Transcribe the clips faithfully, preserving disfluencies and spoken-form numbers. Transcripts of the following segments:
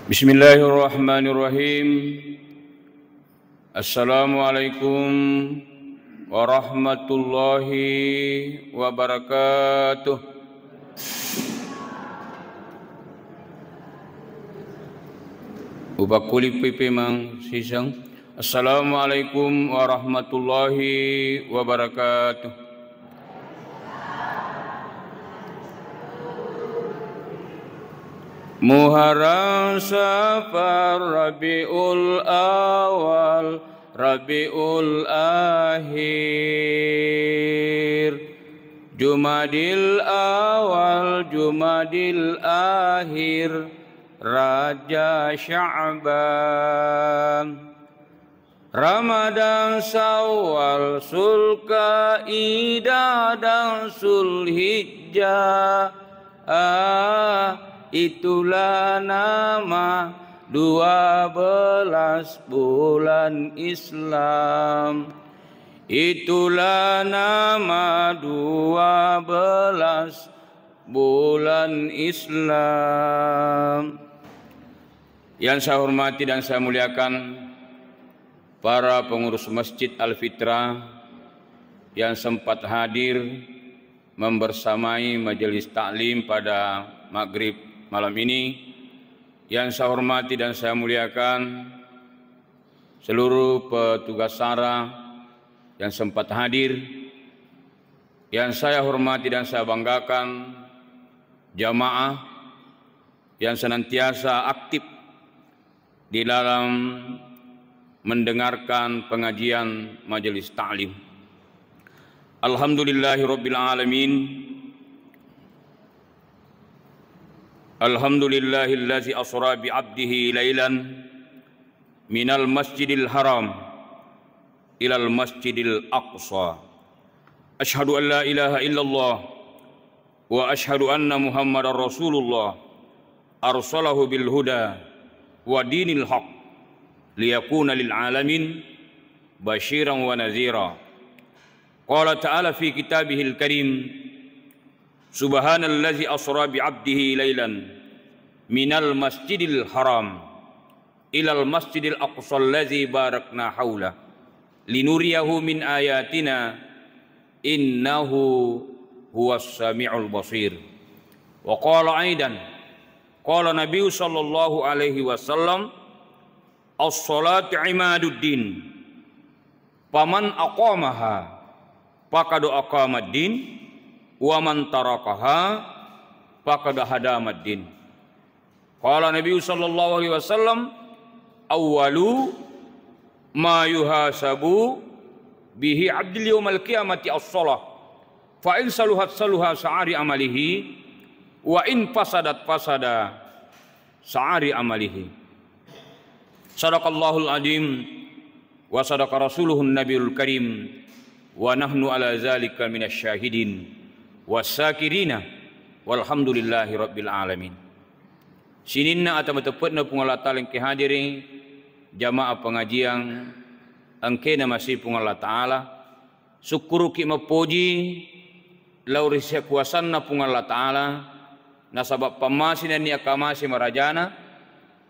Bismillahirrahmanirrahim. Assalamualaikum warahmatullahi wabarakatuh. Upakkulipi pemeng siseng. Assalamualaikum warahmatullahi wabarakatuh. Muharram, Safar, Rabiul Awal, Rabiul Akhir, Jumadil Awal, Jumadil Akhir, Rajab, Sya'ban, Ramadan, Syawal, Zulkaidah, dan Zulhijjah. Ah, itulah nama dua belas bulan Islam. Itulah nama dua belas bulan Islam. Yang saya hormati dan saya muliakan para pengurus Masjid Al-Fitrah yang sempat hadir membersamai majelis taklim pada maghrib malam ini. Yang saya hormati dan saya muliakan seluruh petugas sara yang sempat hadir. Yang saya hormati dan saya banggakan jamaah yang senantiasa aktif di dalam mendengarkan pengajian majelis taklim. Alhamdulillahirabbil alamin. Alhamdulillahillazi asra bi abdihi lailan minal masjidil haram ilal masjidil aqsa. Asyhadu an la ilaha illallah wa asyhadu anna Muhammadar Rasulullah, arsalahu bil huda wa dinil haq liyakuna lil alamin basyiran wa nadhira. Qala ta'ala fi kitabihil karim, subhanallazi asra bi abdihi lailan minal masjidil haram ilal masjidil aqsallazi barakna haula linuriyahu min ayatina innahu huwas samiul basir. Wa qala aidan, qala Nabi sallallahu alaihi wasallam, as-salatu imaduddin, faman aqamaha faqad aqamaddin, wa man tarakaha faqad hadamaddin. Qala Nabi sallallahu alaihi wasallam, awwalu ma yuhasabu bihi abdul yaumal qiyamati as-salah. Fa in saluhat saluha sa'ari amalihi, wa in fasadat fasada sa'ari amalihi. Sadaqallahul adzim wa sadaqa rasuluhun nabiyul karim wa nahnu ala zalika minasy syahidin was syakirina walhamdulillahi rabbil alamin. Sininna ata mateppe'na Puang Allah Ta'ala engke hadiri, jamaah pengajian engkena masi Puang Allah Ta'ala, sukkuruki mappoji lao ri sekuasanna Puang Allah Ta'ala, nasaba pammase nennia kamase marajana,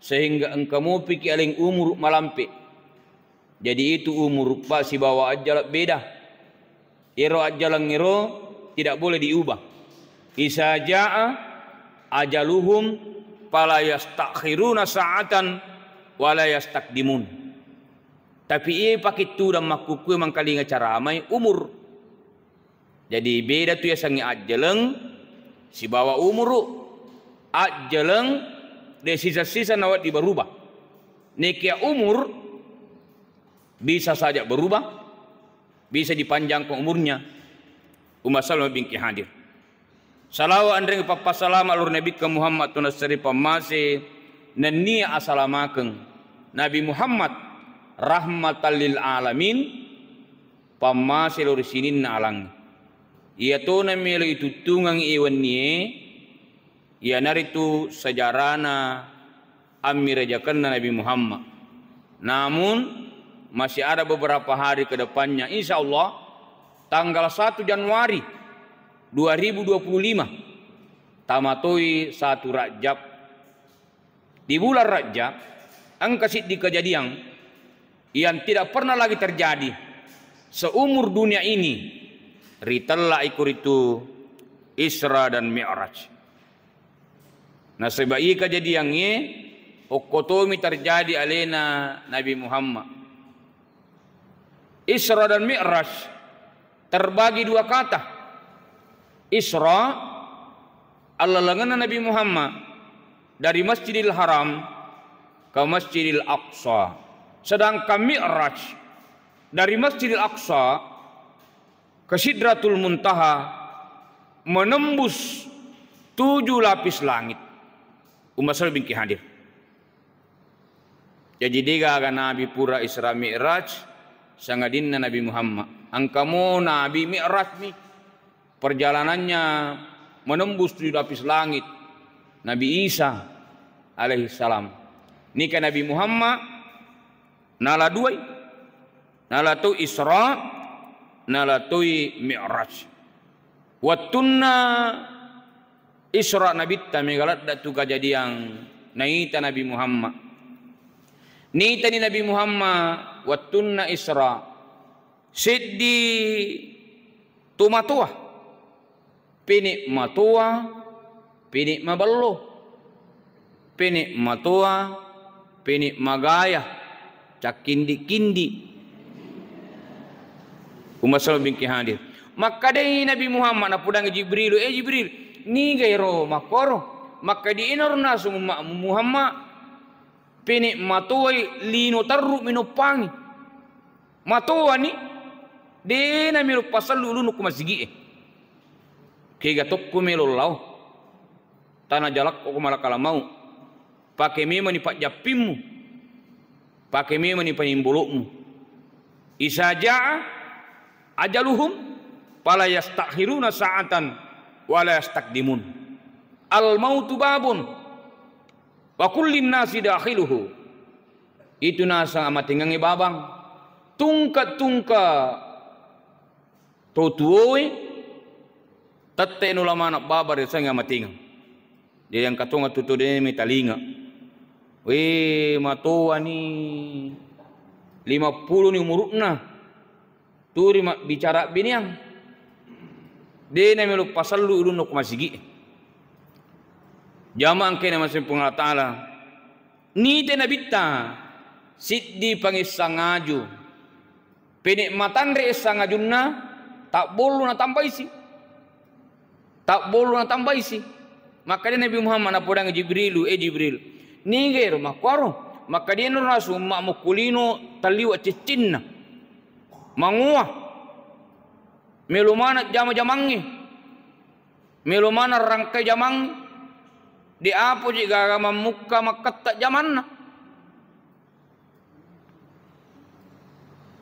sehingga engka mopiki aleng umuru malampe. Jadi itu umuru pa sibawa ajjala beda. Iyaro ajjalengngero tidak boleh diubah. Iza jaa ajaluhum fala yastakhiruna sa'atan wala yastaqdimun. Tapi iye pakittudang makkukkue mangkalinga caramai umur. Jadi beda tu yasengnge ajjaleng sibawa umuru. Ajjaleng de sisa-sisa nawedding berubah. Nekia umur bisa saja berubah, bisa dipanjangkan umurnya. Umma Salma bingki hadir. Salawa anreng pappasalama lur Nabikkeng Muhammad tu nassari pammase nennia asalamakeng. Nabi Muhammad rahmatan lil alamin, pammase lori sininna alang. Iyatona melo ituttungang i wennie, iyanaritu sejarana ammirajakenna Nabi Muhammad. Namun, masih ada beberapa hari ke depannya, insya Allah, tanggal satu Januari dua ribu dua puluh lima, tamatoi satu Rajab, Di bulan Rajab, engka siddi kejadian yang tidak pernah lagi terjadi seumur dunia ini, ritella ikuritu Isra dan Mi'raj. Nasaba iya kejadiangnge okko tomi terjadi alena Nabi Muhammad. Isra dan Mi'raj terbagi dua kata. Isra, allalengenna Nabi Muhammad dari Masjidil Haram ke Masjidil Aqsa. Sedangkan Mi'raj dari Masjidil Aqsa ke Sidratul Muntaha menembus tujuh lapis langit. Umma salawat bingki hadir. Jaji, degaga Nabi pura Isra Mi'raj, sangadinna Nabi Muhammad. Engkamo Nabi Mi'raj mi, perjalanannya menembus tujuh lapis langit. Nabi Isa alaihissalam. Nika Nabi Muhammad nala duai, nala toi Isra, nala toi Mi'raj. Wettunna Isra Nabitta, mega ladde tu kajadiang naita Nabi Muhammad. Nitani Nabi Muhammad wettunna Isra, seddi tomatoa, pene matoa, pene maballo, pene matoa, pene magaya, cakkindi-kindi. Umma salawat bingki hadir. Makkedai Nabi Muhammad, napodangi Jibril, "Eh Jibril, niga ero makkuaro?" Makkeda, "Enaro naseng umma'mu Muhammad, pene matoai lino terru minoppangi. Matoani, de namelo pasellu ulunnu ko masigi'e. Kega tokko melo lao. Tana jalakko ko malakala mau. Pake memani pajjappimmu. Pake memani panimbolo'mu. Iza jaa ajaluhum fala yastakhiruna sa'atan wala yastaqdimun. Al mautu babun wa kullin nasi dakhiluhu." Itu naseng amatengengnge babang. Tungke-tungke to tuoe, tette nula maneng baba riasengnge amatengeng. Jadi engka tonga tutu de metalinga. We, matoani, lima puluh ni umuru'na. Turi mabbicara biniang. De namelo pasellu ulunna ko masigi. Jamaah engkae namasei Puang Allah Taala. Nite nabitta siddi pangessang aju. Pene matanre essang ajunna, tabbollo natambaisi. Tabbollo natambaisi. Makkeda Nabi Muhammad napodangi Jibrilu, "Eh Jibril, niga ero makkuaro?" Makkeda, "Enaro nasu umma'mu kulino talliwa ciccinna. Mangoa. Melo maneng jama-jamangnge. Melo maneng rangkai jamangnge. De apoji gaga mammukka makketta jamanna."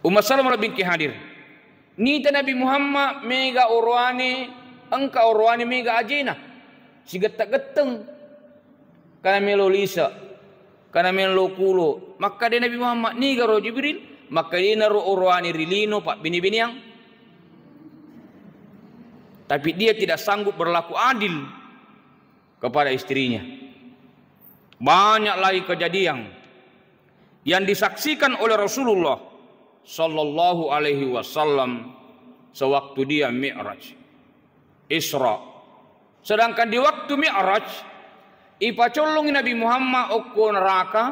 Umma salawat bingki hadir. Nita Nabi Muhammad mega oroane, engka oroane mega ajena. Sigette-getteng. Kana melo lise, kana melo kulo. Makkeda Nabi Muhammad, "Niga ro Jibril?" Makkeda, "Enaro oroane ri lino pabbene-beneang." Tapi dia tidak sanggup berlaku adil kepada istrinya. Banyak lagi kejadian yang disaksikan oleh Rasulullah sallallahu alaihi wasallam sewaktu dia Mi'raj, Isra. Sedangkan di waktu Mi'raj, ipacollongi Nabi Muhammad okko neraka,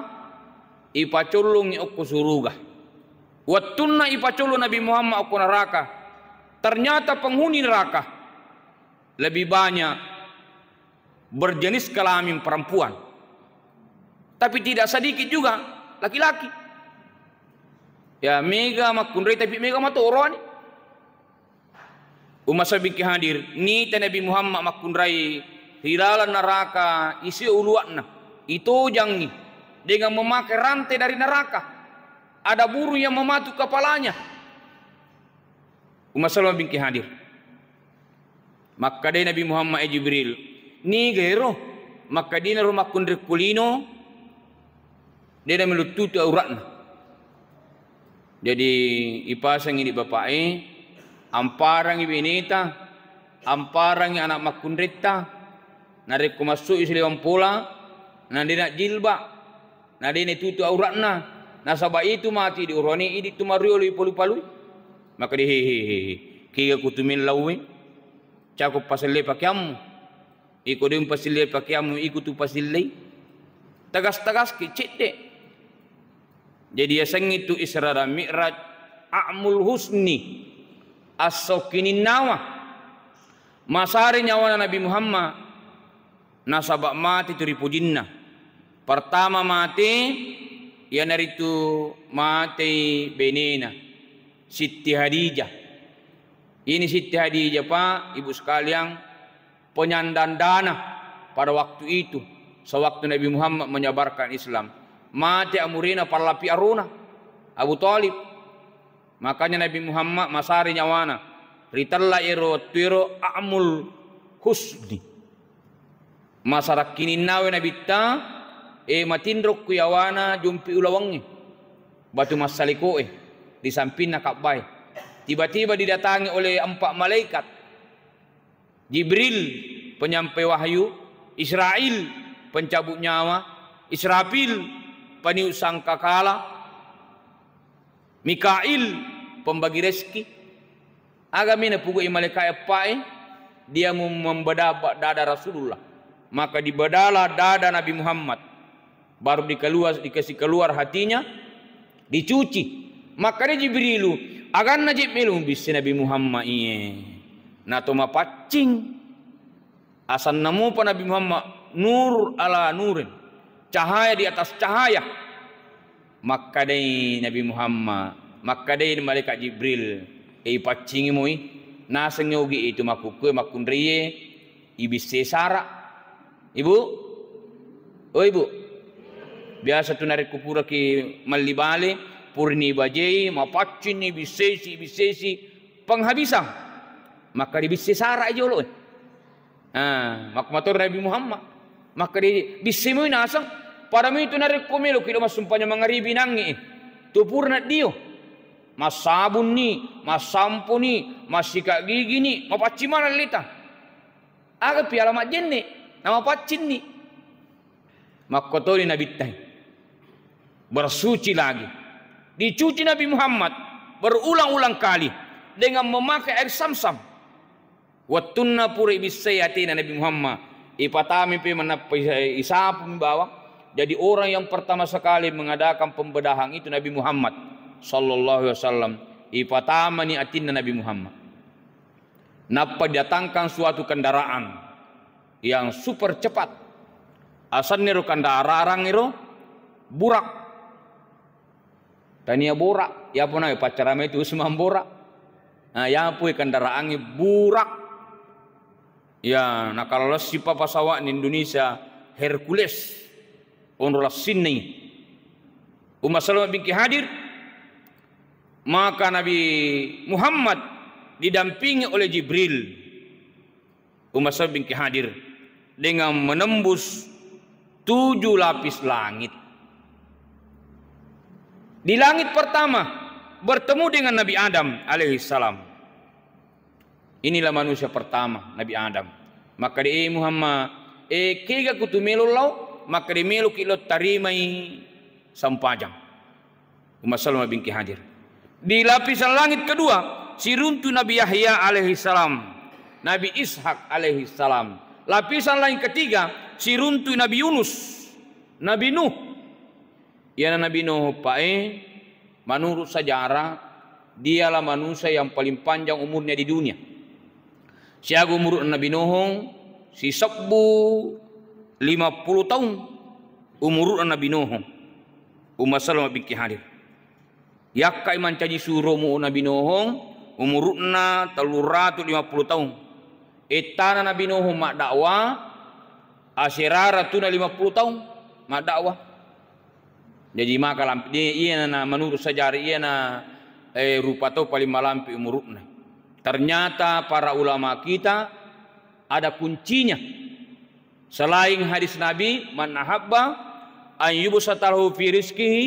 ipacollongi okko suruga. Wettunna ipacollo Nabi Muhammad okko neraka, ternyata penghuni neraka lebih banyak berjenis kelamin perempuan. Tapi tidak sedikit juga laki-laki. Ya, mega makkunrai, tapi mega mato oroane. Umma salawat bingki hadir, nita Nabi Muhammad makkunrai ri laleng neraka, isi uluwa'na, itojangi dengan memakai rantai dari neraka. Ada burung yang mematuk kepalanya. Umma salawat bingki hadir. Makkedai Nabi Muhammad, "Eh Jibril, niga ero?" Makkedai, "Enaro makkunrai kulino, de nameluttutu aura'na." Jadi ipasengi idi bapa'e, amparangi beneta, amparangi anak makkunretta, narekko massu'i silewang pola, Na de' na jilba, na de' na tutu auratna, nasaba' itu mati diurani idi' tu mariolo ipalu-palui. Maka de', he, he, he, he. Kega kutu mellauwe? Cako paselle pakeammu. Iko de' paselle pakeammu, iko tu pasellei. Tagas-tagas ki cedde'. Jadi yasengnge tu Isra dan Mi'raj, Amul Husni, esso kininnawa. Masare nyawana Nabi Muhammad, nasaba' mate tu ri pojinna. Pertama mate, iyanaritu matei benena, Sitti Hadijah. Ini Sitti Hadijah, Pak, Ibu sekalian, penyandang dana pada waktu itu, sewaktu Nabi Muhammad menyebarkan Islam. Mate amurena pallapi arona, Abu Thalib. Makanya Nabi Muhammad masare nyawana. Ritella ero wettu ero Amul Husni. Masara kininnawe Nabitta, e, matinro ku yawana jumpi ulawengnge. Batu Massaliko'e, di sampinna Ka'bae. Tiba-tiba didatangi oleh empat malaikat. Jibril, penyampai wahyu, Israil, pencabut nyawa, Israfil, peniup sangkakala, Mikail, pembagi rezeki. Aga mi napugai malaika' eppa'e, dia mu-, membeda ba-, dada Rasulullah. Maka dibedala dada Nabi Muhammad. Baru dikeluar, dikasih keluar hatinya, dicuci. Makkeda Jibrilu, "Aganna je' melo mubisse Nabi Muhammad iye? Nato mapaccing. Asanna mupa Nabi Muhammad nur ala nurin, cahaya di atas cahaya." Makkedai Nabi Muhammad, makkedai malaikat Jibril, "E, ipaccingi moi, naseng ogi itu makkukkue makkunraie ibisse sara." Ibu? Oh, Ibu? Biasa tu narekko puraki melli bale, purini bajei, mapaccinni, bissesi, bissesi, penghabisan. Maka dibisse sara jolo. Ah, makkumator Nabi Muhammad. Maka dibisse moi naseng. Pada mi tu narekko melo ki do massumpajang mangaribi nangi. Tu pura naddio. Massabunni, massampuni, massika gigini, mapaccing maneng lita. Aga piala majjenne, namapaccinni. Makkotoni Nabitta. Bersuci lagi. Dicuci Nabi Muhammad berulang-ulang kali dengan memakai air Zamzam. Wettunna pura ibissai atena Nabi Muhammad, ipatami pe manappa isa-, isapu mi bawang. Jadi orang yang pertama sekali mengadakan pembedahan itu Nabi Muhammad sallallahu alaihi wasallam. Ipatamani atinna Nabi Muhammad. Nappa didatangkan suatu kendaraan yang super cepat. Asanniro kendaraan iro Burak. Tania Borak, ya pona paccarama itu Usman Borak. Nah, ya pui kendaraannya Burak. Ya, nakalessi pa pesawat di Indonesia Hercules. Onro lassinna. Umma Salamah binti Hadir, maka Nabi Muhammad didampingi oleh Jibril. Umma Salamah binti Hadir dengan menembus tujuh lapis langit. Di langit pertama bertemu dengan Nabi Adam alaihissalam. Inilah manusia pertama, Nabi Adam. Makkeda, "E Muhammad, e kega kutu melo lao?" Makkeda, "Meloki lao tarimai sempajang." Umma Salamah binti Hadir. Di lapisan langit kedua, siruntu Nabi Yahya alaihissalam, Nabi Ishak alaihissalam. Lapisan langit ketiga, siruntu Nabi Yunus, Nabi Nuh. Iyana Nabi Nuh, Pak, e, menurut sejarah, dialah manusia yang paling panjang umurnya di dunia. Siaga umuruna Nabi Nuh, sisebbu lima puluh tahun umuruna Nabi Nuh. Umma Salamah binti Hadir. Yakkai mancaji suromu Nabi Nuh, umuruna tellu ratu lima puluh tahun. Ettana Nabi Nuh maddakwah, asera ratuna lima puluh tahun maddakwah. Jaji maka lampe, iyana na menurut sejarah iyana, eh, rupa tau paling malampe umuruna. Ternyata para ulama kita ada kuncinya. Selain hadis Nabi, "Man ahabba an yubsata lahu fi rizqihi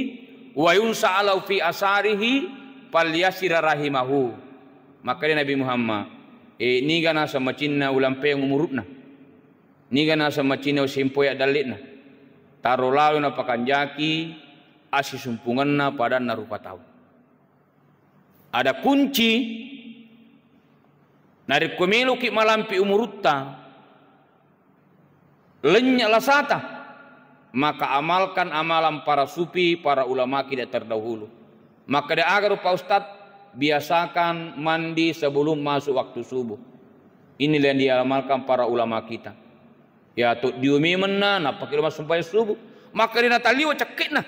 wa yunsa lahu fi asarihi, falyasir rahimahu." Makkeda Nabi Muhammad, eh, niga naseng macinna ulampeang umuruna. Niga naseng macinna usempoi addalle'na. aro lao napakanjaki assisumpungenna padanna rupa tau. Ada kunci, narekko meloki malampi umurutta, lennye lasata, maka amalkan amalan para sufi, para ulama kita terdahulu. Maka ada aga rupa ustaz, biasakan mandi sebelum masuk waktu subuh. Inilah yang diamalkan para ulama kita. Ya, to diumi menna, nappaki lo massumpajang subuh. Maka ri nataliwa cekke'na.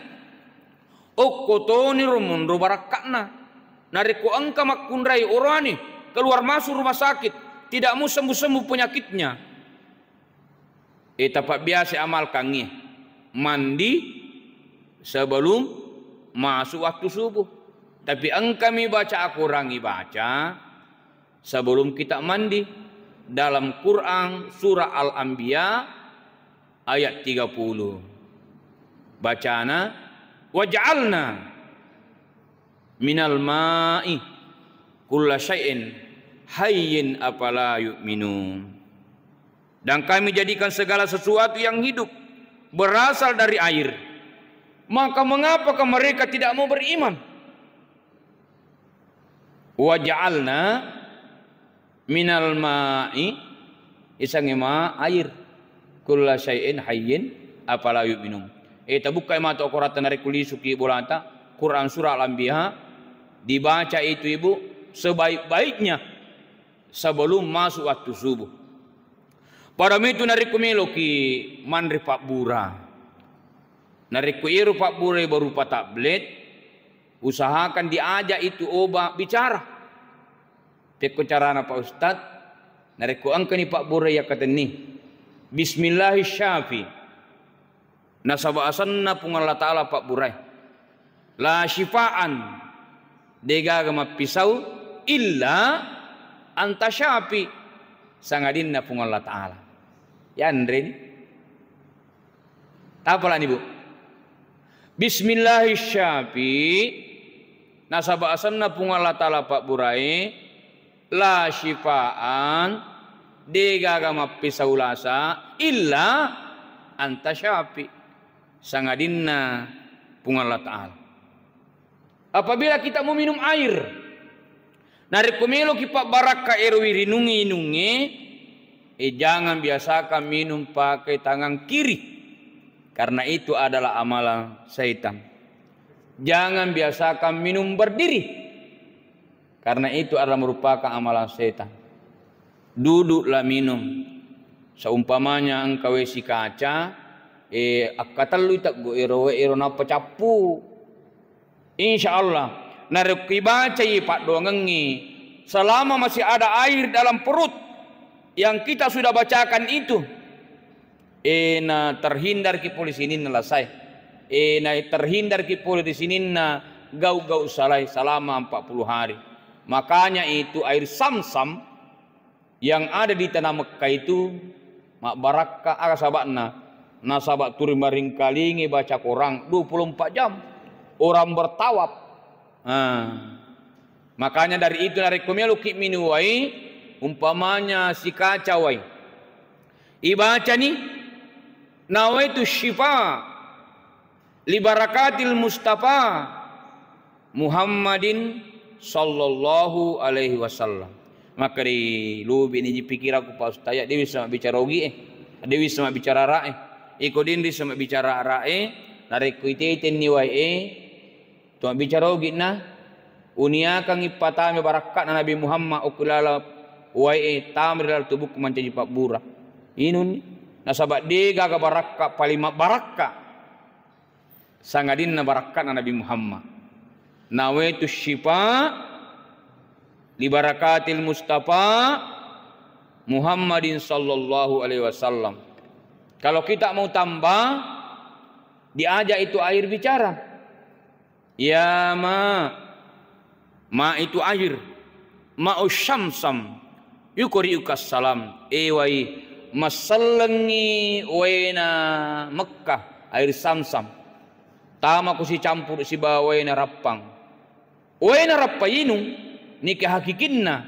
Okko toni ro monro barakka'na. Narekko engka makkunrai oroane, keluar masuk rumah sakit, tidak mau sembuh-sembuh penyakitnya. Eh, tapabbiasa amalkangngi. Mandi sebelum masuk waktu subuh. Tapi engkami baca akurangi baca, sebelum kita mandi. Dalam Quran surah Al-Anbiya ayat tiga puluh. Bacana, "Waj'alna minal ma'i kulla syai'in hayyin afala yu'minun." Dan Kami jadikan segala sesuatu yang hidup berasal dari air. Maka mengapakah mereka tidak mau beriman? Waja'alna minal ma'i, isangnge ma, air, kulla syai'in hayyin afala yu'minun. Eh, tabukkai matu akoratta narekko lisuki bolata, Quran surah Al-Anbiya, dibaca itu, Ibu, sebaik-baiknya sebelum masuk waktu subuh. Pada itu narekko meloki manre pabbura. Narekko ero pabbura berupa tablet, usahakan diajak itu obat bicara. Pekko carana Pak Ustaz, narekko engkani pabbura yakkatenni, "Bismillahis syafi." Nasaba asenna Puang Allah Ta'ala pabburai. La syifaan, degaga mappisau, illa anta syafi, sangadinna Puang Allah Ta'ala. Yanreni. Tapalani, Bu. Bismillahis syafi, nasaba asenna Puang Allah Ta'ala pabburai, la syifaan, degaga mappisau lasa, illa anta syafi, sangadinna Puang Allah Ta'ala. Apabila kita mau minum air, narekko meloki pabbarakka ero wirinungngi inungnge, eh, jangan biasakan minum pakai tangan kiri, karena itu adalah amalan setan. Jangan biasakan minum berdiri, karena itu adalah merupakan amalan setan. Duduklah minum. Seumpamanya engka wae sikaca, eh, akkatellui teggu ero wae ero nappa cappu. Insya Allah, narekko ibacai paddoangengngi, selama masih ada air dalam perut yang kita sudah bacakan itu, eh, na terhindarki pole sininna lasae. Eh, na terhindarki pole ri sininna gau-gau salae selama empat puluh hari. Makanya itu air Samsam yang ada di tanah Mekah itu mabbarakka, aga saba'na? Nasaba tuli maringkalingi baca Quran dua puluh empat jam. Orang bertawaf. Nah, makanya dari itu narekko meloki minum wai, umpamanya sikaca wai, ibacani, "Nawaitu syifa li barakatil Mustafa Muhammadin sallallahu alaihi wasallam." Maka ri lobi ni ji pikiranku, Pak Ustaz, ya, dewi sama bicara ogi, eh. Dewi sama bicara ra, eh. Iko denri sama bicara ra, eh. Narekko itetenni wai, eh. Tuma bicara ogi na, uniakangngi patame barakka'na Nabi Muhammad okko lala wae, tama ri laleng tubukku mancaji pabbura. Inunni. Nasaba degaga barakka paling mabbarakka sangadinna barakka'na Nabi Muhammad. Nawaitu syifa li barakatil Mustafa Muhammadin sallallahu alaihi wasallam. Kalau kita mau tambah, diajak itu air bicara. Ya ma, ma itu air, ma'u syamsam, yukri'ukas salam. E wai, massellengngi waena Mekkah, air Samsam. Tama ku sicampur sibawa waena Rappang. Waena Rappang inung, nike hakikinna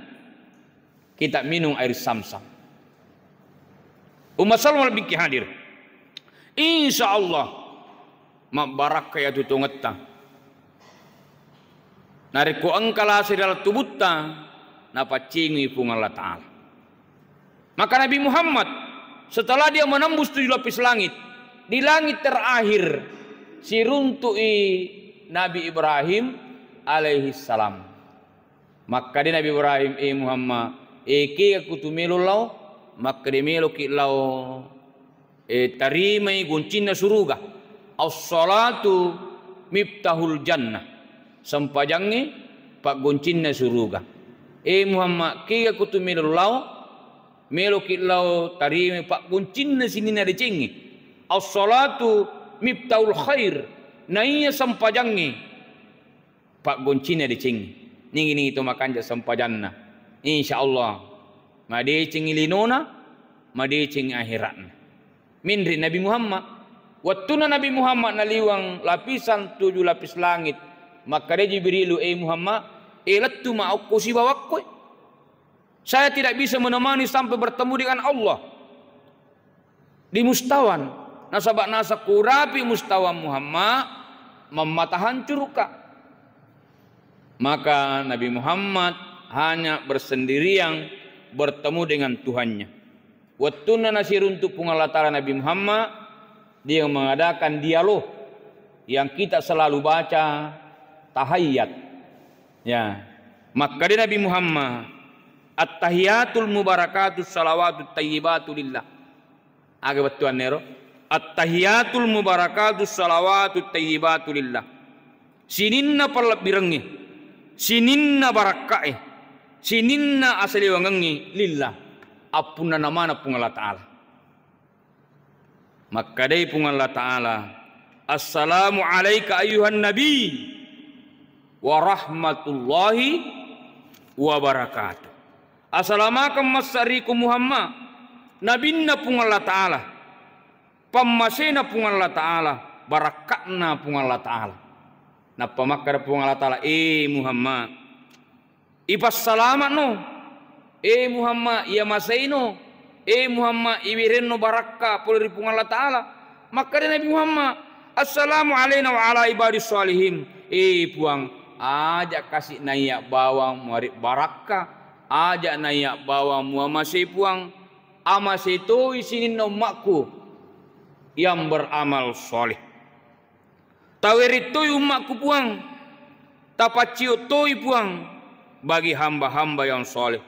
kita minum air Samsam. Umma Salma lebih hadir. Insya Allah, Mabbarakka iyatu tongetta. Narekko engka lase ri laleng tubutta, napaccingui Puang Allah Ta'ala. Maka Nabi Muhammad, setelah dia menembus tujuh lapis langit, di langit terakhir, siruntu'i Nabi Ibrahim alaihissalam. Makkeda Nabi Ibrahim, "Eh Muhammad, eh, kega kutu melo lao?" Makkeda, "Meloki lao, eh, tarimai goncinna suruga." "As-salatu miftahul jannah." Sempajangnge paggoncinna suruga. "Eh Muhammad, kega kutu melo lao?" "Meloki lao tarimai paggoncinna sininna decengnge." "As-salatu miftahul khair." Naiya sempajangnge paggoncinna decengnge. Ningi-ningi to makanja sempajanna, insya Allah madecengngi linona, madecengngi akhiratna. Menre Nabi Muhammad. Wettunna Nabi Muhammad naliweng lapisan tujuh lapis langit, makkeda Jibrilu, "Eh Muhammad, eh, lettu ma okko sibawakkoe. Saya tidak bisa menemani sampai bertemu dengan Allah di mustawan. Nasaba nasakurapi mustawan Muhammad, mammata hancuruka." Maka Nabi Muhammad hanya bersendirian bertemu dengan Tuhannya. Wettunna nasiruntu Puang Allah Ta'ala Nabi Muhammad, dia mengadakan dialog yang kita selalu baca, tahiyat. Ya. Makkeda Nabi Muhammad, "Attahiyatul mubarakatus salawatut tayyibatu lillah." Aga bettuanna ero? "Attahiyatul mubarakatus salawatut tayyibatu lillah." Sininna pallebbirengnge, sininna barakka'e, sininna asaliwengengnge lillah, appunnana maneng Puang Allah Ta'ala. Makkedai Puang Allah Ta'ala, "Assalamu alaika ayyuhan nabi wa rahmatullahi wa barakatuh." Asalamakeng massariku Muhammad, nabinna Puang Allah Ta'ala, pammasena Puang Allah Ta'ala, barakka'na Puang Allah Ta'ala. Nappa makkeda Puang Allah Ta'ala, "Eh Muhammad, ipassalama'no. Eh Muhammad, iyamaseino. Eh Muhammad, iwerenno barakka pole ri Puang Allah Ta'ala." Makkeda Nabi Muhammad, "Assalamu alaina wa ala ibadis shalihin." Eh Puang, aja kasi naiya bawang muari barakka, aja naiya bawang muamase Puang, amase toi sininna ummakku yang beramal shaleh. Taweri toi ummakku Puang, tapaccio toi Puang bagi hamba-hamba yang shaleh.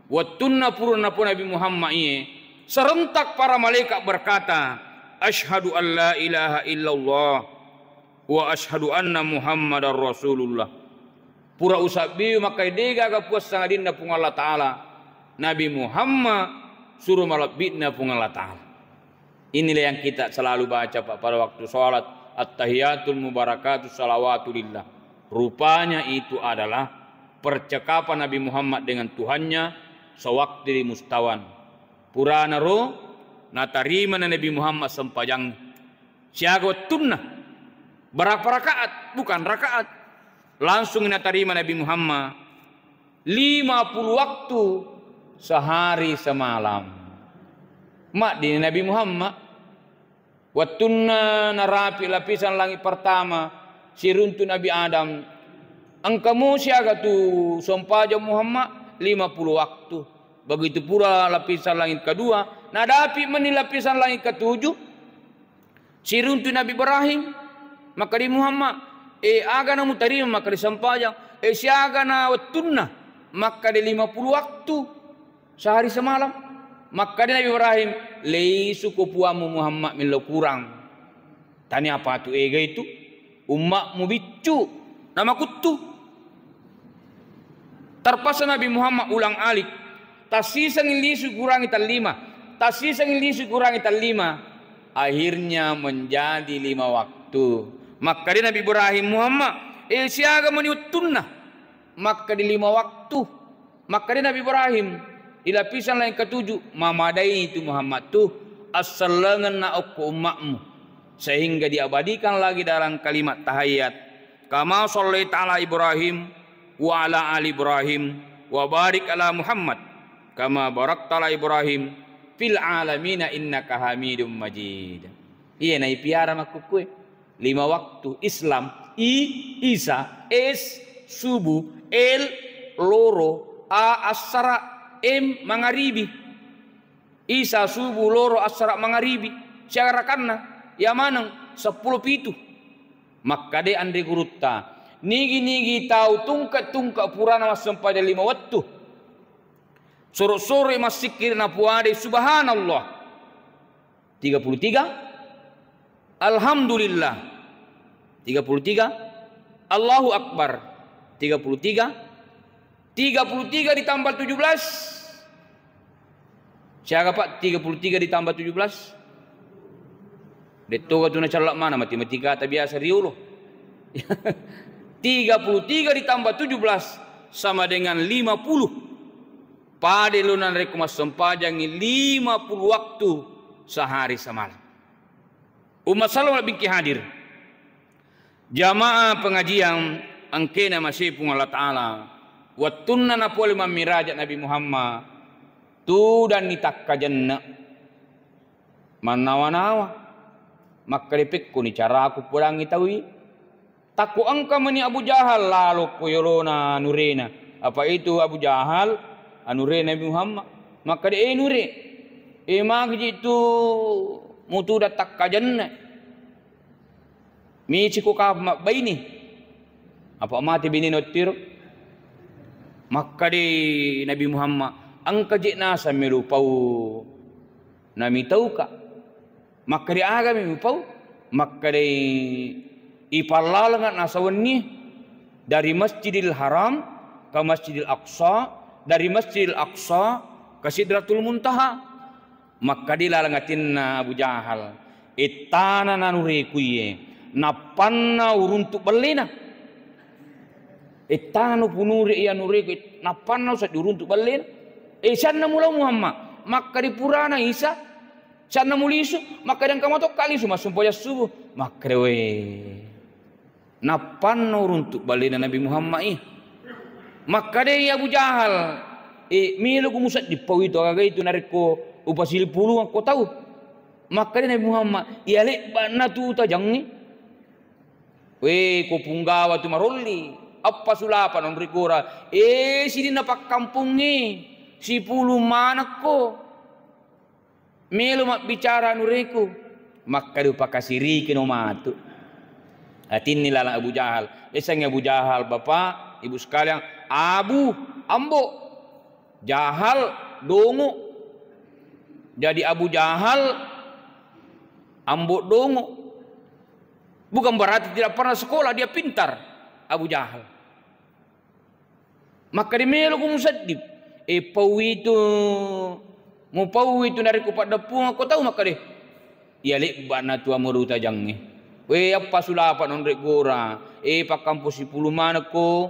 Wettunna pura napo Nabi Muhammad iye, serentak para malaikat berkata, "Asyhadu an la ilaha illallah wa asyhadu anna Muhammadar Rasulullah." Pura usabbiwi makkai degaga puang sangadinna Puang Allah Ta'ala, Nabi Muhammad suro malebbi'na Puang Allah Ta'ala. Inilah yang kita selalu baca, Pak, pada waktu sholat, "Attahiyatul mubarakatus salawatu lillah." Rupanya itu adalah percakapan Nabi Muhammad dengan Tuhannya sewaktu di mustawan. Purana ro, natarima Nabi Muhammad sempajang. Siaga wettunna? Berapa rakaat? Bukan rakaat. Langsung natarima Nabi Muhammad lima puluh waktu sehari semalam. Maddini Nabi Muhammad, wettunna narapi lapisan langit pertama, siruntu Nabi Adam, engka mo siaga tu sempajang Muhammad? Lima puluh waktu. Begitu pura lapisan langit kedua, nadapi meni lapisan langit ketujuh, siruntu Nabi Ibrahim, makkeda Muhammad, "Eh, agana mutarima?" Makkeda sempajang. "Eh, siagana wettunna?" Makkeda lima puluh waktu sehari semalam. Makkeda Nabi Ibrahim, "Leisuko puammu Muhammad, millau kurang. Tania patu ega itu, ummakmu biccu namakuttu." Terpaksa Nabi Muhammad ulang alik. Tassisengi lisu kurangi tallima. Tassisengi lisu kurangi tallima. Akhirnya menjadi lima waktu. Makkeda Nabi Ibrahim, "Muhammad, eh, siaga meni wettunna?" Makkeda lima waktu. Makkeda Nabi Ibrahim, di lapisan langit ketujuh, mamadai tu Muhammad tu, assellengenna okko ummakmu. Sehingga diabadikan lagi dalam kalimat tahiyat, "Kama shallaita ala Ibrahim wa ala ali Ibrahim wa barik ala Muhammad kama barakta ala Ibrahim fil alamina innaka Hamidum Majid." Iya naipiara makkukkue. Lima waktu Islam, I, Isa, S, subuh, L, loro, A, assara, M, mangaribi. Isa, subuh, loro, assara, mangaribi. Siaga rakanna, iya maneng, seppulo pitu. Makkeda anre gurutta, nigi-nigi tau tungke-tungke purana massempajang lima wettu, soro-soroi massikkiri napuadai subhanallah tiga puluh tiga, alhamdulillah tiga puluh tiga, Allahu Akbar tiga puluh tiga, tiga puluh tiga ditambah tujuh belas. Siaga, Pak, tiga puluh tiga ditambah tujuh belas? Dettoga tu nacalla mana matematikata biasa riolo. Tiga puluh tiga ditambah tujuh belas sama dengan lima puluh. Pada lo narekko massempajangi lima puluh waktu sehari semalam. Umma salawat bingki hadir. Jamaah pengajian engkena masepung Allah Ta'ala. Wettunna napole mammiraja Nabi Muhammad, tudanni takkajenne. Mannawa-nawa. Makkeda pekkoni caraku podangi taui. Takko engka meni Abu Jahal lalo ko yolona anurena. Apa itu Abu Jahal anure Nabi Muhammad. Makkeda, "Eh, nure, eh, magi tu mutuda takkajenne. Miciko ka mabbaini." Apa mate bini nottiro. Makkeda Nabi Muhammad, "Engka je nasa melu pau namitauka." Makkeda, "Agami mupau?" Makkeda, "Ipallalenga nasawenni dari Masjidil Haram ke Masjidil Aqsa, dari Masjidil Aqsa ke Sidratul Muntaha." Makkeda laleng atinna Abu Jahal, "Ettana nanureku iye, nappanna uruntu bellena." Ettana nupunure iya nureku, nappanna usaddi uruntu bellena. Eh, sianna mulau Muhammad, makkeda purana Isa, sianna mulisu, makkeda engka matokka lisu massumpajang subuh. Makkeda, we, nappanna uruntu bellena Nabi Muhammad i. Makkedai Abu Jahal, eh, meloku musaddi pau itu, agaga itu narekko upasilipulungekko tau. Makkeda Nabi Muhammad, iya lebba'na tu utajangngi. We, ko punggawa tu marolli, appa sulapa nonroi gora, eh, sininna pakkampongnge, sipulung manekko. Melo mabbicara anureku, makkeda pakasirikino matu. Atinni laleng Abu Jahal. Yasengnge Abu Jahal, Bapak, Ibu sekalian, Abu, Ambo, Jahal, Dongo. Jadi Abu Jahal, Ambo, Dongo. Bukan berarti tidak pernah sekolah, dia pintar, Abu Jahal. Makkeda, meloku musedding. Eh, pauwitu, mupauwitu narekko paddeppungekko tau, makkeda, iya lebba'na tu amuru tajangnge. We, appa sulapa nonroi gora. Eh, pakkampo sipulung manekko.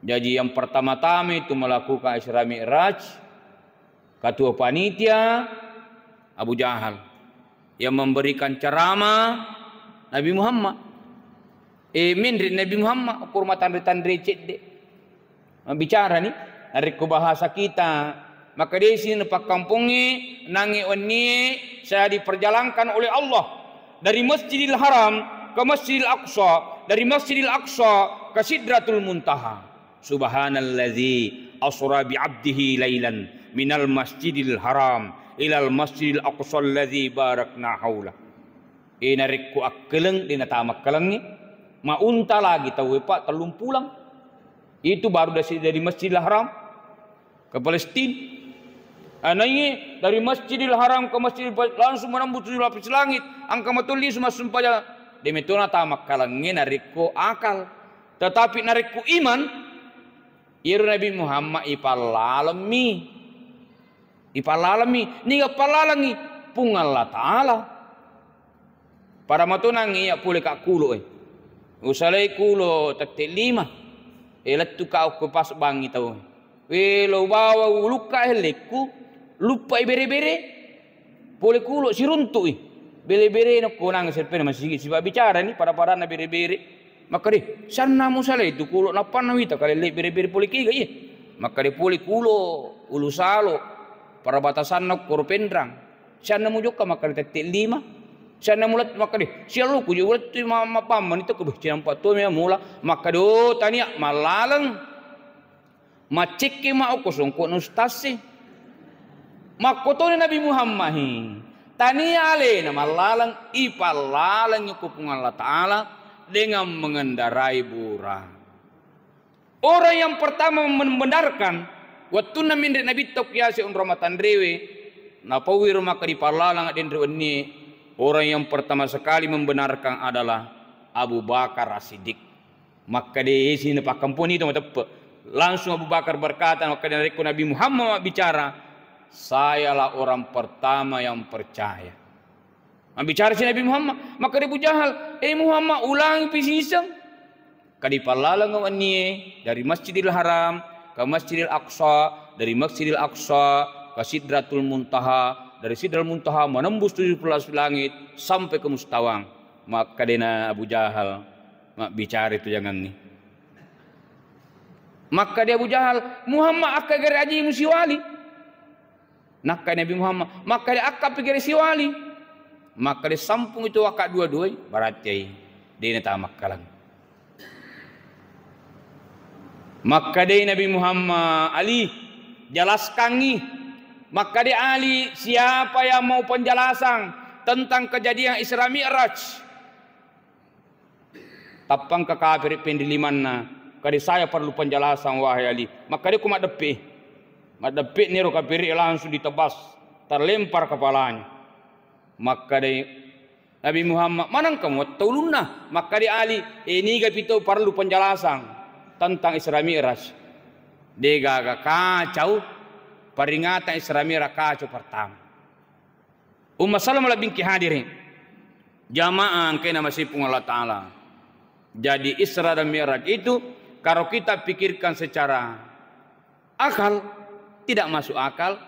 Jadi, yang pertama-tama itu melakukan Isra Mi'raj, ketua panitia Abu Jahal. Yang memberikan ceramah Nabi Muhammad. Eh, menre Nabi Muhammad, okko rumah tanre-tanre cedde. Bicara ni, narekko bahasa kita, maka desi pakkampongnge, nange wennie, saya diperjalankan oleh Allah dari Masjidil Haram ke Masjidil Aqsa, dari Masjidil Aqsa ke Sidratul Muntaha. Subhanalladzi asra bi abdihi lailan minal masjidil haram ilal masjidil aqsa alladzi barakna haula. E, narekko akkeleng, de natamakkelengngi, maunta lagi tauwe, Pak, tellumpulang. Itu baru dari, dari Masjidil Haram ke Palestina. Anaiye dari Masjidil Haram ke Masjidil Bait langsung menembus tujuh lapis langit, engka matolli sumassumpajang. Demetona tamakkalengnge narekko akal. Tetapi narekko iman, iyaro Nabi Muhammad ipallalemmi. Ipallalemmi. Niga pallalengngi? Puang Allah Ta'ala. Pada matonangngi iya pole ka kulo e. Usalai kulo tette lima. E, lettu ka okko pas bangi tau. We, lo bawa ulukka hellekku, luppai bere-bere. Pole kulo siruntu'i. Bere-bere nokko nang serpena masigi sipa bicara ni pada-padanna bere-bere. Makkeda, "Sanna musalai tu kulo nappanna wita kalelle bere-bere pole kega iye." Makkeda, "Pole kulo Ulu Salo, parabatasanna koro Penrang. Sanna mujokka makkeda tette lima." Sianna mulettu makkeda, "Sialluku je ulettu ma-, mappammani to, kebeh cinampa to mea mula." Makkeda, "Oh, tania, mallaleng. Maccekki ma okko songkokna ustazsi." Makkotoni Nabi Muhammad hi. Tania alena mallaleng, ipallalengi ko Puang Allah Ta'ala dengan mengendarai buraq. Orang yang pertama membenarkan, wettunna menre Nabitta okko yase onrong matanrewe, napauwi ro makkeda ipallaleng denre wennie, orang yang pertama sekali membenarkan adalah Abu Bakar As-Siddiq. Makkeda isi napakkamponi to mateppe. Langsung Abu Bakar berkata, makkeda, "Narekko Nabi Muhammad mabbicara, sayalah orang pertama yang percaya." Mabbicara si Nabi Muhammad, makkeda Abu Jahal, "Eh Muhammad, ulangi pi siseng." Kadi pallaleng wennie dari Masjidil Haram ke Masjidil Aqsa, dari Masjidil Aqsa ke Sidratul Muntaha, dari Sidratul Muntaha menembus tujuh belas langit sampai ke Mustawang. Makkedena Abu Jahal, "Mabbicara itu janganni." Makkeda Abu Jahal, "Muhammad, akka gare aji musiwali?" Nakkai Nabi Muhammad, makkeda, "Akka pi gare siwali?" Makkeda, "Sampung itu waka dua-duai, berarti ai dena tamakkalang." Makkedai Nabi Muhammad, "Ali, jelaskangi." Makkeda Ali, "Siapa yang mau penjelasan tentang kejadian Isra Mi'raj?" Tappangka kapere penrilimanna, "Kade saya perlu penjelasan, wahai Ali." Makkeda, "Ko maddeppe." Maddeppe niro kapere langsung ditebas, terlempar kepalanya. Makkedai Nabi Muhammad, "Manengka muwetta ulunna?" Makkeda Ali, "Eh, niga pito perlu penjelasan tentang Isra Mi'raj?" Degaga kacau peringatan Isra Mi'raj kacau pertama. Umma salama labbingki hadiri, jamaah engkae namasei Puang Allah Ta'ala. Jadi Isra dan Mi'raj itu, kalau kita pikirkan secara akal, tidak masuk akal,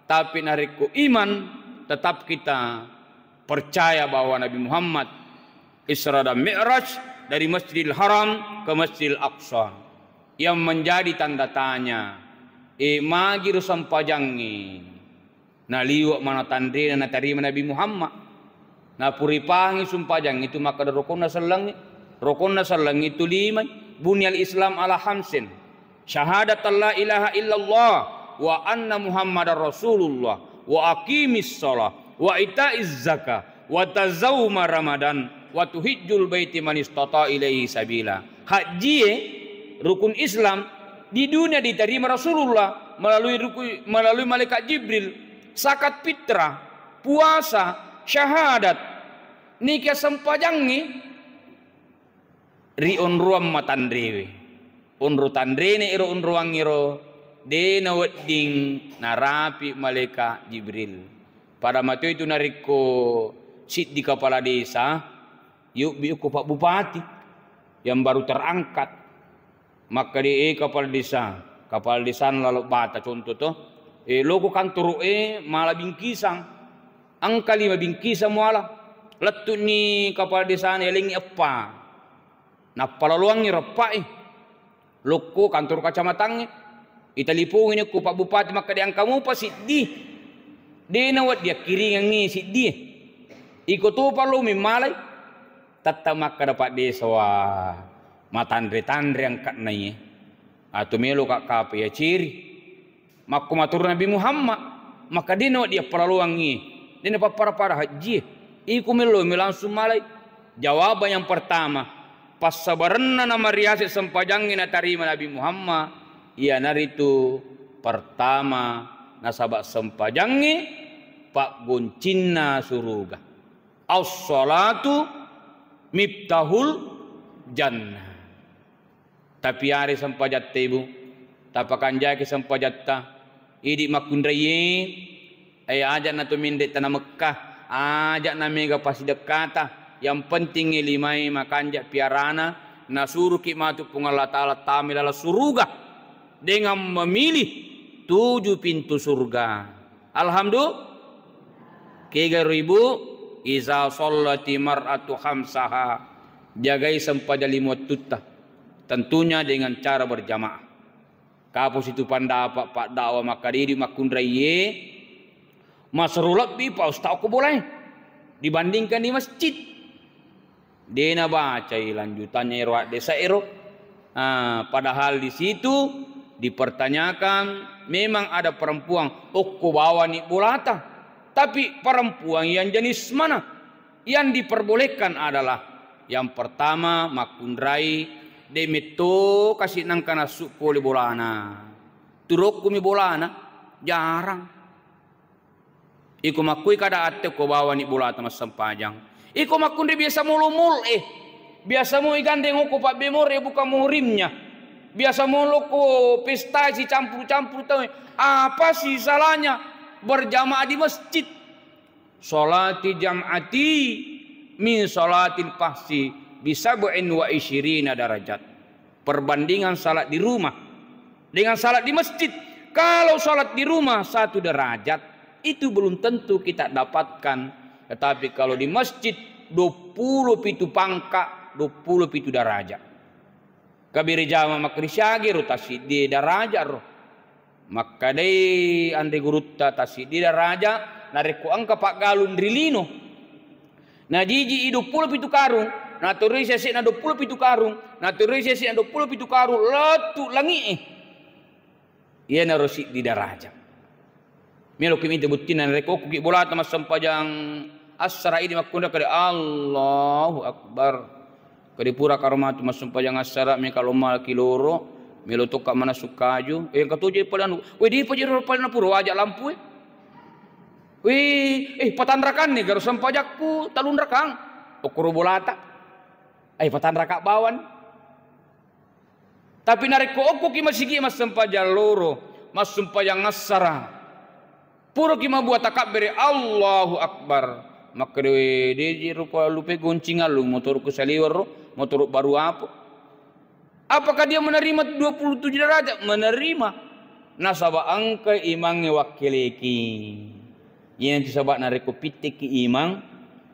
tapi narekko iman, tetap kita percaya bahwa Nabi Muhammad Isra dan Mi'raj dari Masjidil Haram ke Masjidil Aqsa, yang menjadi tanda tanya, eh, magi ro sempajangnge? Naliwe' mana tanrena natarima Nabi Muhammad. Napuripangi sumpajang itu makkeda rokonna sellengnge. Rokonna sellengnge itu limai. Bunyal Islam ala hamsin. Syahadat la ilaha illallah wa anna Muhammadar Rasulullah wa aqimis shalah wa itaiz zakah wa tazauma Ramadan wa tuhijjul baiti man istata ilaihi sabila. Hajjie rukun Islam di dunia diterima Rasulullah melalui ruku-, melalui malaikat Jibril, zakat fitrah, puasa, syahadat, nika sempajangngi ri onroang matanrewe. Onro tanrene ero onroangngero de nawedding narapi malaikat Jibril. Pada matoi tu narekko siddi kepala desa, yubbi ko Pak Bupati yang baru terangkat. Makkeda, "Eh, kepala desa, kepala desa Lalo Bata contoh to, eh, loko kantoro e mala bingkisang, engka lima bingkisang muala, lettu'ni kepala desana yalengngi eppa, nappalaloangngi ro eppa e, lokko kantoro kacamatangnge." Italipongi ni ko Pak Bupati makkeda, "Engka mupa siddi, de nawedding akkiringengngi siddi e, iko topa lo memmalai." Tette makkeda Pak Desa, "Wah, matanre-tanre angka'na iye. Atu melo ka' kapa iya ciri." Makko matur Nabi Muhammad, maka de nawedding appalaloangngi, de napappara-para hajji. Iko melo mi langsung malai. Jawaban yang pertama, passabarenna namariase sempajangnge natarima Nabi Muhammad, iyanaritu pertama, nasaba sempajangnge paggoncinna suruga. As-salatu miftahul jannah. Tapiari sempajatta, Ibu. Tapakanjaki sempajatta. Idi makkunraiye, eh, aja'na to menre tana Mekkah, aja'na mega pasidekkata. Yang penting limae makanja piarana, nasuruki matu Puang Allah Ta'ala tama laleng suruga dengan memilih tujuh pintu surga. Alhamdulillah. Kegaro Ibu, iza shallati mar'atu khamsaha, jagai sempajang lima wettutta. Tentunya dengan cara berjamaah. Kapo situ pandapa' paddawa makkadidi makkunraiye, maseru lebbi pa ustaz ko bolae. dibandingkan di masjid. De' nabacai lanjutannya ero haddese'ero. Ah, padahal di situ dipertanyakan, memang ada perempuan okko bawani bolata. Tapi perempuan yang jenis mana? Yang diperbolehkan adalah yang pertama makkunrai de' metto kasi' nangka nassu' pole bolana. Turokkumi bolana, jarang. Iko makkui kada atte ko bawani bolata massempajang. Iko makkunrai biasa molo mall e. Biasa mo igandeng okko pabbemore buka muhrimnya. Biasa molo ko pesta sicampur-campur tau. Apa sih salahnya berjamaah di masjid? Salati jam'ati min salatil fahsi bisab'in wa isyirina darajat. Perbandingan salat di rumah dengan salat di masjid. Kalau salat di rumah satu derajat, itu belum tentu kita dapatkan. Tetapi kalau di masjid, dua puluh pitu pangka, dua puluh pitu derajat. Kabiri jama makkeda siaga ro, tasiddi derajat ro. Makkedai anre gurutta, tasiddi derajat narekko engka paggalung ri lino. Najiji i dua puluh pitu karung, naturui sesena dua puluh pitu karung, naturui sesena dua puluh pitu karung, lettu langi'e. Iyanaro siddi derajat. Meloki mita buttina narekko okkoki bolata massempajang assara idi makkunrai kada Allahu Akbar. Kadi pura karo matu massempajang assara, meka lomma ki loro, melo tokka manassu kaju. Eh, engka toje pale anu. Weh, depa jero pale napura waja lampu e. Weh, eh, patanrakanni garo sempajakku talunrakang. Okkoro bolata. Eh, patanraka bawang. Tapi narekko okkoki masigi massempajang loro, massempajang assara, puroki mabua takabbere, Allahu Akbar. Makkeda, "We, deji rupa lupe goncingan lu, motorku saliweng ro, motor baru apa?" Apakah dia menerima dua puluh tujuh derajat? Menerima. Nasaba engka imangnge wakkeleki. Iyanatu saba'na rekko pitteki imang,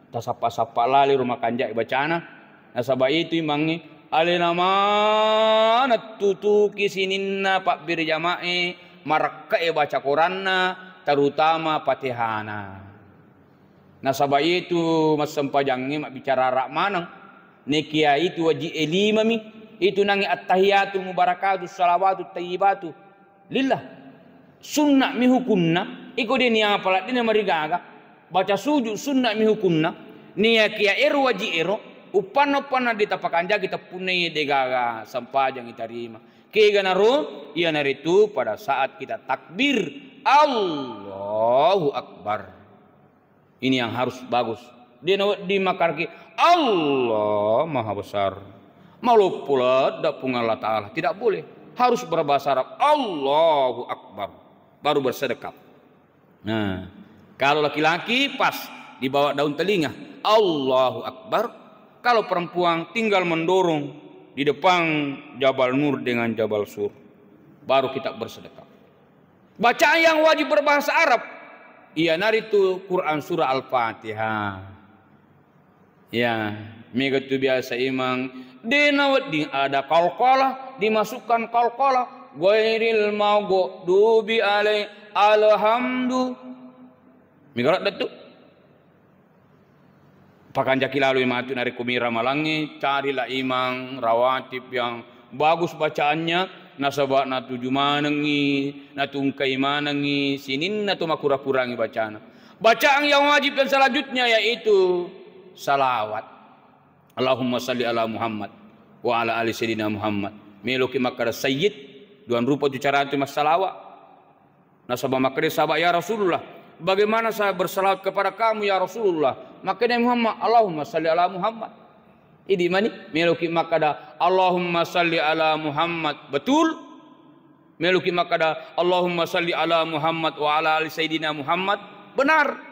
tasappa-sappa lali ro makanjai bacana. Nasaba itu imangnge alena maneng tutuki sininna pabbere jama'e, marakkae baca Koranna, terutama Fatihana. Nasaba itu massempajangnge mabbicara ara maneng. Nekia itu waji'e limami, itu nangnge attahiyatul mubarakatus salawatut tayyibatu lillah. Sunna mi hukunna, iko de niapala de namarigaga. Baca sujud sunna mi hukunna. Nekia ero waji ero, uppanna-uppanna de tapakanjaki teppunna degaga sempajang itarima. Keganaro, iyanaritu pada saat kita takbir, Allahu Akbar. Ini yang harus bagus. De nawedding makkaraki, Allah Maha Besar. Maloppo ladda Puang Allah Ta'ala. Tidak boleh. Harus berbahasa Arab. Allahu Akbar. Baru bersedekap. Nah, kalau laki-laki pas di bawah daun telinga. Allahu Akbar. Kalau perempuan tinggal mendorong di depan Jabal Nur dengan Jabal Sur. Baru kita bersedekap. Bacaan yang wajib berbahasa Arab, iyanaritu Quran surah Al-Fatihah. Ya, mega tu biasa imang, de nawedding ada qalqalah, dimasukkan qalqalah, ghairil maghdubi alai, alhamdu. Mega ladda tu. Pakanjaki laloi matu narekko mira malangnge, carilah imang rawatib yang bagus bacaannya, nasaba natuju manengngi, natungkai manengngi, sininna to makura-kurangi bacana. Bacaan yang wajib dan selanjutnya yaitu salawat. Allahumma salli ala Muhammad wa ala ali Sayyidina Muhammad. Meloki makkada Sayyid, duang rupa tu cara tu massalawat. Nasaba makkeda sahabat, "Ya Rasulullah, bagaimana saya bersalawat kepada kamu, ya Rasulullah?" Makkeda Muhammad, "Allahumma salli ala Muhammad." Idi mani, meloki makkada, "Allahumma salli ala Muhammad." Betul? Meloki makkada, "Allahumma salli ala Muhammad wa ala ali Sayyidina Muhammad." Benar.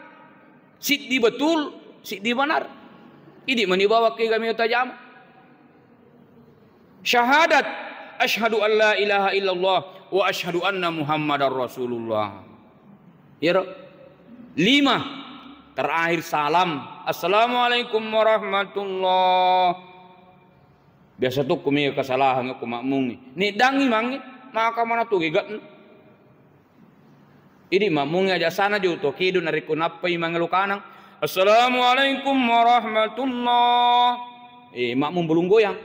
Siddi betul, siddi benar. Idi mani bawa ke kami tajam. Syahadat, asyhadu an la ilaha illallah wa asyhadu anna Muhammadar Rasulullah. Iyaro. Lima, terakhir salam. Assalamualaikum warahmatullah. Biasa tu kumi kesalahan aku makmungi. Ni dangi mangi, maka mana tu gigat. Idi makmungi aja sana jo to kidu narekko nappai mangelo kanang. "Assalamualaikum warahmatullah." Eh, makmum belum goyang.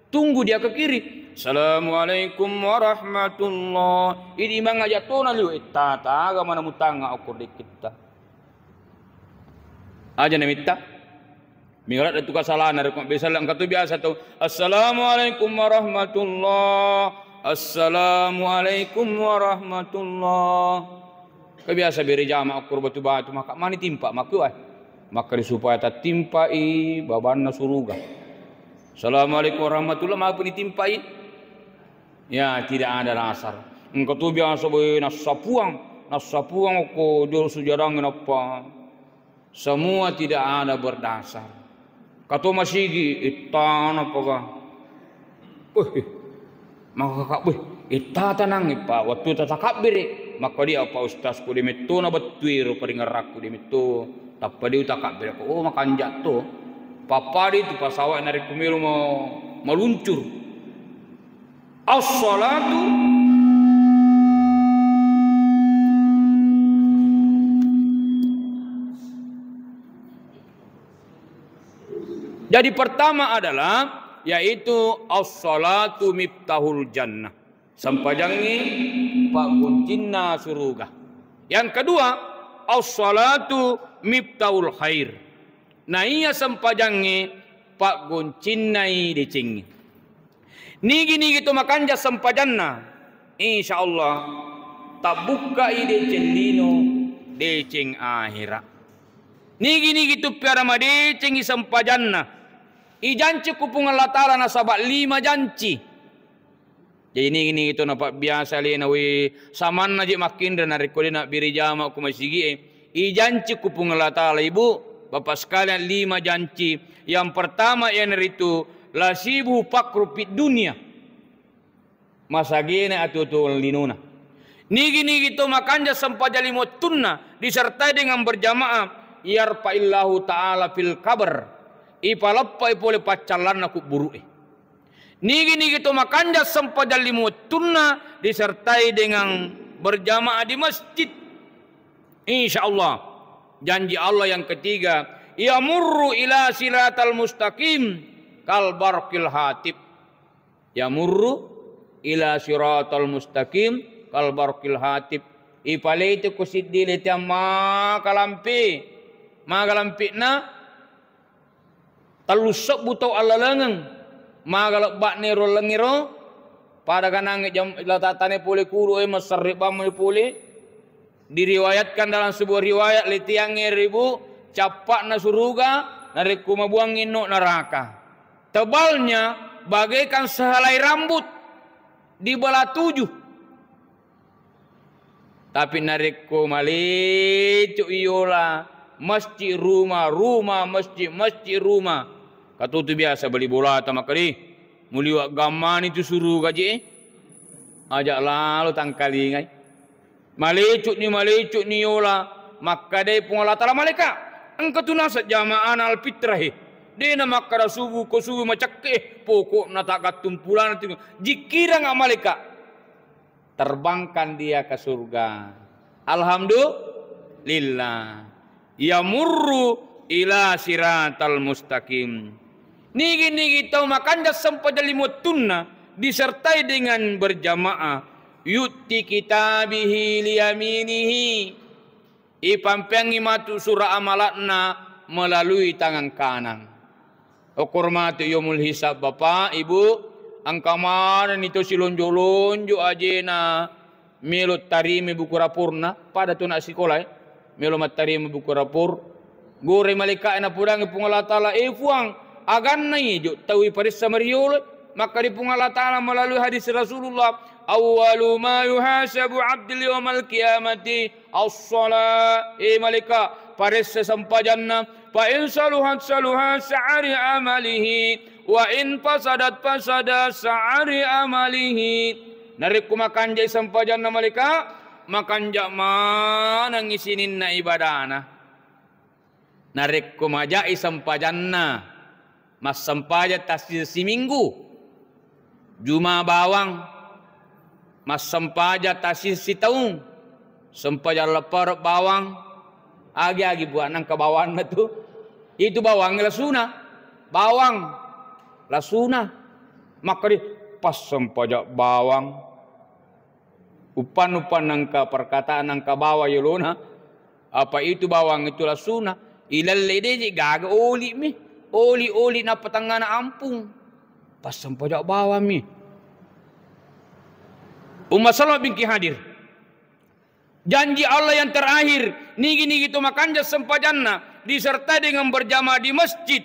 Tunggu dia ke kiri. "Assalamualaikum warahmatullah." Ini mangaja tona liu, eh, tata aga mana mutanga okor dekitta. Aja namitta. Mingara tu kasalana rekko biasa, engka tu biasa tau, "Assalamualaikum warahmatullah. Assalamualaikum warahmatullah." Kebiasa bere jama okor batu-batu, maka mani timpa, maka, eh. Maka supaya tattimpai babanna suruga. "Assalamualaikum warahmatullah," maka ni timpai. Ya, tidak ada dasar. Engka tu biasa, boy, nassapuang, nassapuang ko jolo sujarang nappa. Semua tidak ada berdasar. Kato masigi, ittana paga. Weh, maka kak, weh, itta tanang, Pak. Waktu tatakabbere, maka dia, Pak Ustaz, ku demetto na bettu ero paringerakku demetto. Tappa dia utakabbere ko, oh, makanjak to. Papadi tu pasawa narekko melo ma-, maluncur. As-salatu. Jadi pertama adalah yaitu as-salatu miftahul jannah. Sempajangngi pagguncinna suruga. Yang kedua, as-salatu miftahul khair. Na iya sempajangnge pagguncinnai decengnge. Nigi-nigi to makanja sempajanna, insya Allah tabbukkai deceng lino, deceng ahera. Nigi-nigi tu piara madecengi sempajanna, ijanci ku Puang Allah Ta'ala nasaba lima janci. Jadi nigi-nigi to napabbiasa alena, we, samanna je makkinra narekko de nabbere jama ko masigie, ijanci ku Puang Allah Ta'ala, Ibu, Bapak sekalian, lima janci. Yang pertama iyanaritu lasibu pakru fid dunia. Masagena atuo-tuo linona. Nigi-nigi to makanja sempajang lima wettunna disertai dengan berjamaah, yarfa'illahu ta'ala fil qabr. Ipaleppai pole paccallanna kubburu'e. Nigi-nigi to makanja sempajang lima wettunna disertai dengan berjamaah di masjid. Insya Allah, janji Allah yang ketiga, yamurru ila siratal mustaqim kal barqil hatib. Yamurru ila siratal mustaqim kal barqil hatib. Ipalete ko siddi leteang makalampe. Makalampe'na tellu sebbu tau allalengeng. Maga lebba'ne ro lengngero, pada kanangnge jam, latatane pole kuru, e, maserre bammo pole. Diriwayatkan dalam sebuah riwayat, leteangnge ribu cappa'na suruga, narekko mabuangngi no neraka. Tebalnya bagaikan sehelai rambut, dibelah tujuh. Tapi narekko maleco iyola, masjid rumah, rumah masjid, masjid rumah, katutu biasa bali bolata makkeda, muliwa gammani tu suruga je, aja lalo tangkalingai. Maleco'ni, maleco'ni yola, makkadai Puang Allah Ta'ala, malaika, engka tu naseng jamaahna alfitrah e. Dena makkada subuh ko subuh macakke, pokokna tak gattung pulana tu. Jikkirang malaika. Terbangkan dia ke surga. Alhamdulillah. Yamurru ila siratal mustaqim. Nigi-nigi tau makanja sempajang lima wettunna disertai dengan berjamaah, yu'ti kitabahu liyaminihi. Ipampeangngi matu sura amala'na melalui tangan kanan. Okoro matu yaumul hisab, Bapak, Ibu, engka manenni to silonjo-lonjo ajena melo tarima buku raporna, pada tu anak sikola, e, melo mattarima buku rapor. Gore malaika'e napodangngi Puang Allah Ta'ala, "E Puang, aganna ijo tau iparessa mariolo?" Makkeda Puang Allah Ta'ala melalui hadis Rasulullah, "Awwalu ma yuhasabu abdul yaumal qiyamati as-shalah." E malaika, paressa sempajanna. "Fa in saluhat saluha sa'ari amalihi, wa in fasadat fasada sa'ari amalihi." Narekko makanjai sempajanna malaika, makanja manengngi sininna ibadana. Narekko majai sempajanna, massempajang tassing siminggu, juma bawang, massempajang tassing sitaung, sempajang lepparo bawang, Agi-agi buah nangka bawanna tu. Itu bawang lasuna. Bawang lasuna. Makkeda passempajang bawang. Uppan-uppan nangka perkataan nangka bawang yolona. Apa itu bawang itu lasuna. Ilalle deje gaga oli mi. Oli-oli nappa tengngana ampung. Passempajang bawang mi. Umma Salma binti hadir. Janji Allah yang terakhir, nigi-nigi tu makanja sempajanna disertai dengan berjamaah di masjid,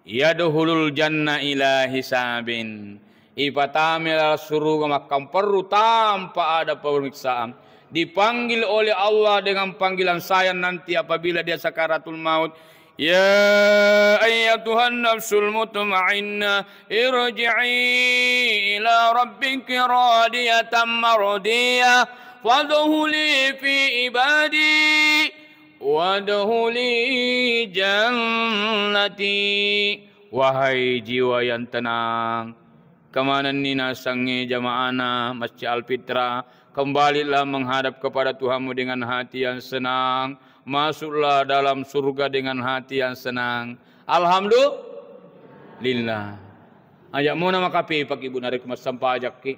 yadkhulul jannah ila hisabin. Ipatama laleng suruga makkamperru tanpa ada pemeriksaan. Dipanggil oleh Allah dengan panggilan sayang nanti apabila dia sakaratul maut. Ya ayyatuhan nafsul mutmainnah, irji'i ila rabbiki radiyatan mardiyah, fadkhuli fi ibadi, wadkhuli jannati. Wahai jiwa yang tenang, kemanenni nasengnge jamaahna Masjid Al-Fitrah, kembalilah menghadap kepada Tuhanmu dengan hati yang senang. Masuklah dalam surga dengan hati yang senang. Alhamdulillah. Aja mona makape paki bu narekko massempajakki.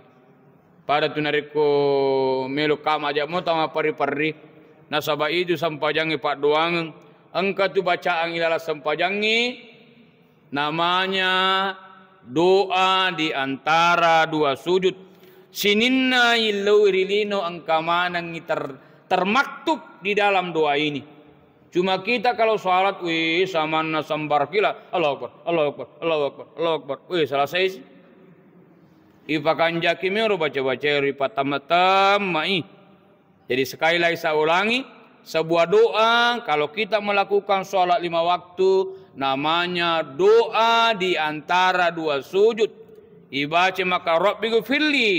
Pada tu narekko melo kama aja mo tama perri-perri. Nasaba itu sempajangi paddoangeng. Engka tu bacaan ilala sempajangi. Namanya doa di antara dua sujud. Sininna illau ri lino engka manengngi ter-, termaktub di dalam doa ini. Cuma kita kalau salat, wih, samanna sambar kila, Allahu Akbar, Allahu Akbar, Allahu Akbar, Allahu Akbar. Wih, selesai sih. Ipakanjaki mero baca-baca, ipatamma-tammai. Jadi sekali lagi saya ulangi, sebuah doa kalau kita melakukan sholat lima waktu namanya doa di antara dua sujud. Ibaca maka Rabbi gfirli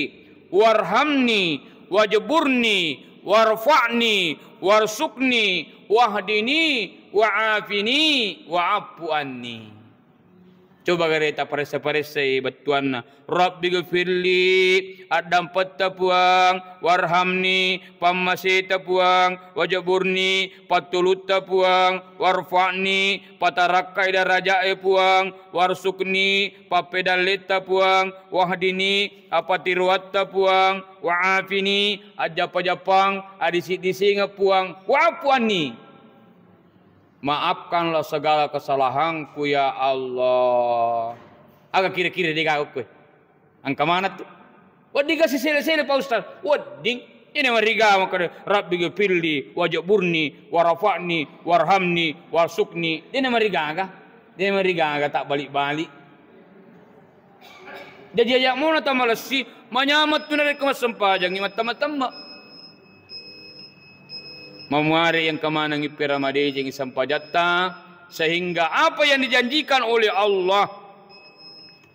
warhamni wajburni warfa'ni warsukni wahdini wa'afini wa'afu anni. Coba gare taparessa-paressai bettuanna. Rabbi gfirli, addampetta Puang, warhamni, pammaseta Puang, wajaburni, pattulutta Puang, warfa'ni, patarakkai daraja'e Puang, warsukni, pappedalletta Puang, wahdini, apatiroatta Puang, wa'afini, ajjappa-jappang, adisi-disinga Puang, wa'fu anni. Maafkanlah segala kesalahanku, ya Allah. Aga kira-kira de gaga koe? Engka maneng tu. Wedding kasi sele-sele, Pak Ustaz. Wedding. Ini mariga makkeda, Rabbi gfirli, wajaburni, warfa'ni, warhamni, warsukni. Dena marigaga. Dena marigaga tak balik-balik. Jaji aja mona tamalessi, manyameng tu narekko massempajangngi mattemma-temma. Mamuare yang kemanengi pera madecengi sempajatta, sehingga apa yang dijanjikan oleh Allah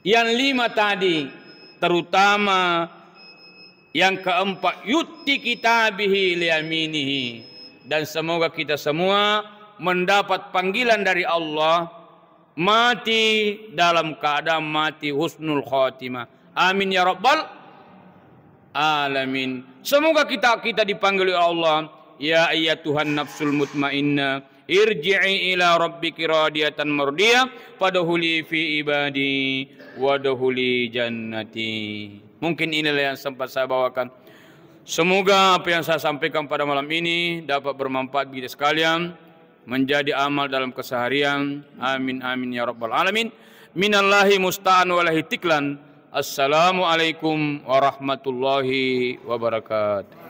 yang lima tadi, terutama yang keempat, yu'ti kitabahu biyaminihi. Dan semoga kita semua mendapat panggilan dari Allah mati dalam keadaan mati husnul khatimah. Amin ya rabbal alamin. Semoga kita, kita dipanggil oleh Allah, "Ya ayyatuhan nafsul mutmainnah, irji'i ila rabbiki radiyatan mardiyah, fadkhuli fi ibadi, wadkhuli jannati." Mungkin inilah yang sempat saya bawakan. Semoga apa yang saya sampaikan pada malam ini dapat bermanfaat bagi kita sekalian, menjadi amal dalam keseharian. Amin, amin, ya rabbal alamin. Minallahi musta'an walahi tiklan. Assalamualaikum warahmatullahi wabarakatuh.